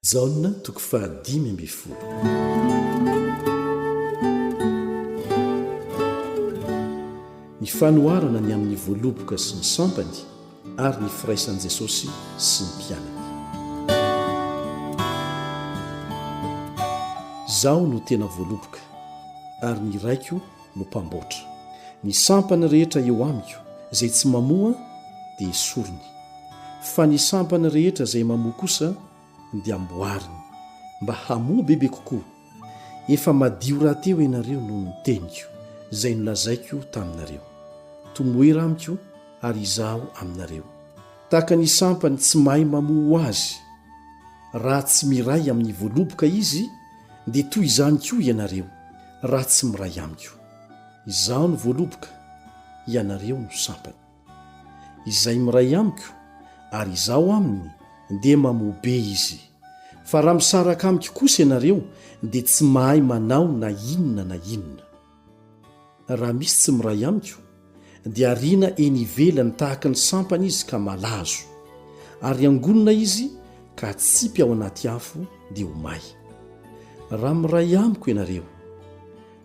Jaona toko fahadimy ambin'ny folo. Ny fanoharana ny amin'ny voaloboka sy ny sampany ary ny firaisan'i Jesosy sy ny mpianany. Izaho no tena voaloboka, ary ny Raiko no mpamboatra. Ny sampany rehetra eo amiko izay tsy mamoa dia esoriny. Fa ny sampany rehetra izay mamoa kosa dia amboariny, mba hamoa bebe kokoa. Efa madio rahateo ianareo noho ny teniko, izay nolazaiko taminareo. Tomoera amiko, ary izaho aminareo. Tahaka ny sampany tsy mahay mamoa ho azy, raha tsy miray amin'ny voaloboka izy, dia toy izany koa ianareo, raha tsy miray amiko. Izaho no voaloboka, ianareo no sampany. Izay miray amiko ary izaho aminy dia mamoa be izy. Fa raha misaraka amiko kosa ianareo dia tsy mahay manao na inona na inona. Raha misy tsy miray amiko dia ariana eny ivelany tahaka ny sampana izy ka malazo, ary angonina izy ka atsipy ao anaty afo dia ho may. Raha miray amiko ianareo,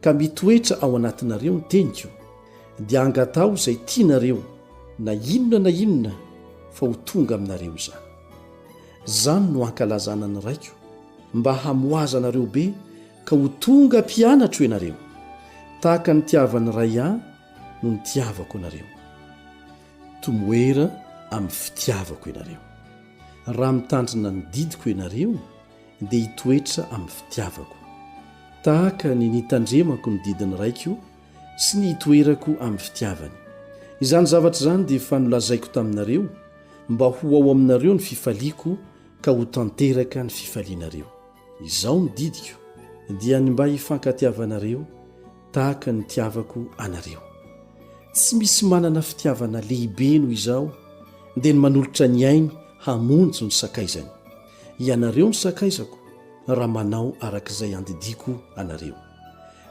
ka mitoetra ao anatinareo ny teniko, dia angataho izay tianareo na inona na inona fa ho tonga aminareo izany. Izany no ankalazana ny Raiko, mba hamoazanareo be ka ho tonga mpianatro ianareo, tahaka ny nitiavan'ny Ray Ahy no nitiavako anareo. Tomoera amin'ny fitiavako ianareo. Raha mitandrina ny didiko ianareo, dia hitoetra amin'ny fitiavako. Tahaka ny nitandremako ny didin'ny Raiko sy ny hitoerako amin'ny fitiavany. Izany zavatra izany dia efa nolazaiko taminareo, mba ho ao aminareo ny fifaliako ka ho tanteraka ny fifalianareo. Izao no didiko, dia ny mba hifankatiavanareo tahaka ny nitiavako anareo. Tsy misy manana fitiavana lehibe noho izao, dia ny manolotra ny ainy hamonjy ny sakaizany. Ianareo no sakaizako, raha manao araka izay andidiako anareo.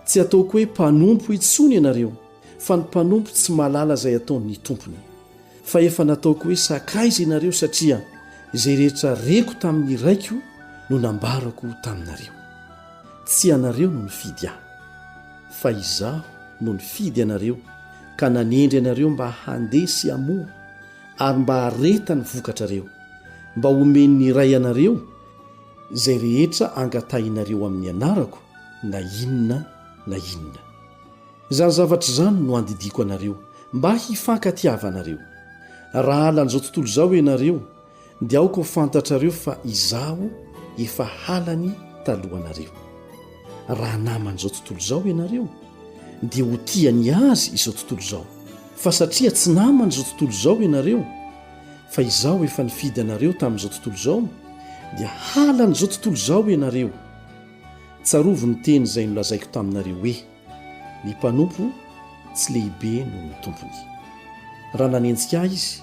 Tsy ataoko hoe mpanompo intsony ianareo, fa ny mpanompo tsy mahalala izay ataon'ny tompony. Fa efa nataoko hoe sakaiza ianareo satria izay rehetra reko tamin'ny Raiko no nambarako taminareo. Tsy ianareo no nifidy Ahy, fa Izaho no nifidy anareo ka nanendry anareo mba handeha sy hamoa ary mba hahareta ny vokatrareo, mba homen'ny Ray anareo izay rehetra angatahinareo amin'ny anarako na inona na inona. Izany zavatra izany no andidiako anareo, mba hifankatiavanareo. Raha halan'izao tontolo izao ianareo, dia aoka ho fantatrareo fa Izaho efa halany talohanareo. Raha naman'izao tontolo izao ianareo, dia ho tia ny azy izao tontolo izao. Fa satria tsy naman'izao tontolo izao ianareo, fa Izaho efa nifidy anareo tamin'izao tontolo izao, dia halan'izao tontolo izao ianareo. Tsarovy ny teny izay nolazaiko taminareo hoe, Ny mpanompo tsy lehibe noho ny tompony. Raha nanenjika ahy izy,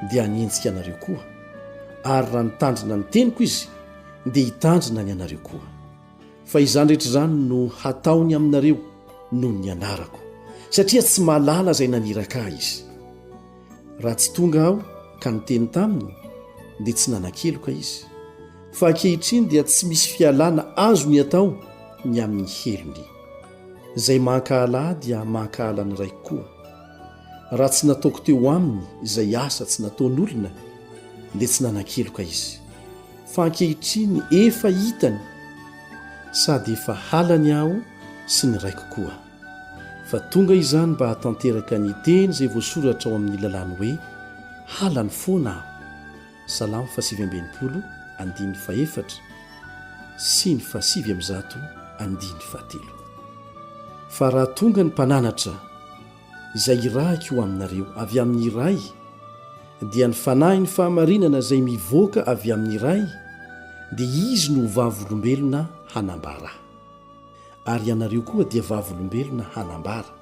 dia hanenjika anareo koa, ary raha nitandrina ny teniko izy, dia hitandrina ny anareo koa. Fa izany rehetra izany no hataony aminareo noho ny anarako, satria tsy mahalala izay naniraka ahy izy. Raha tsy tonga aho ka niteny taminy, dia tsy nanan-keloka izy. Fa ankehitriny dia tsy misy fialana azony atao ny amin'ny helony. Izay mankahala ahy dia mankahala ny Raiko koa. Raha tsy nataoko teo aminy izay asa tsy nataon'olona, dia tsy nanan-keloka izy. Fa ankehitriny efa hitany sady efa halany aho sy ny Raiko koa. Fa tonga izany mba hahatanteraka ny teny izay voasoratra ao amin'ny lalàny hoe, Halany foana aho. Salamo fahasivy amby enimpolo andininy fahefatra sy ny fahasivy amby zato andininy fahatelo. Fa raha tonga ny Mpananatra, izay irahiko ho aminareo avy amin'ny Ray, dia ny Fanahin'ny fahamarinana izay mivoaka avy amin'ny Ray, dia Izy no ho vavolombelona hanambara Ahy. Ary ianareo koa dia vavolombelona hanambara,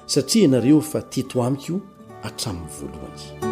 satria ianareo efa teto amiko hatramin'ny voalohany.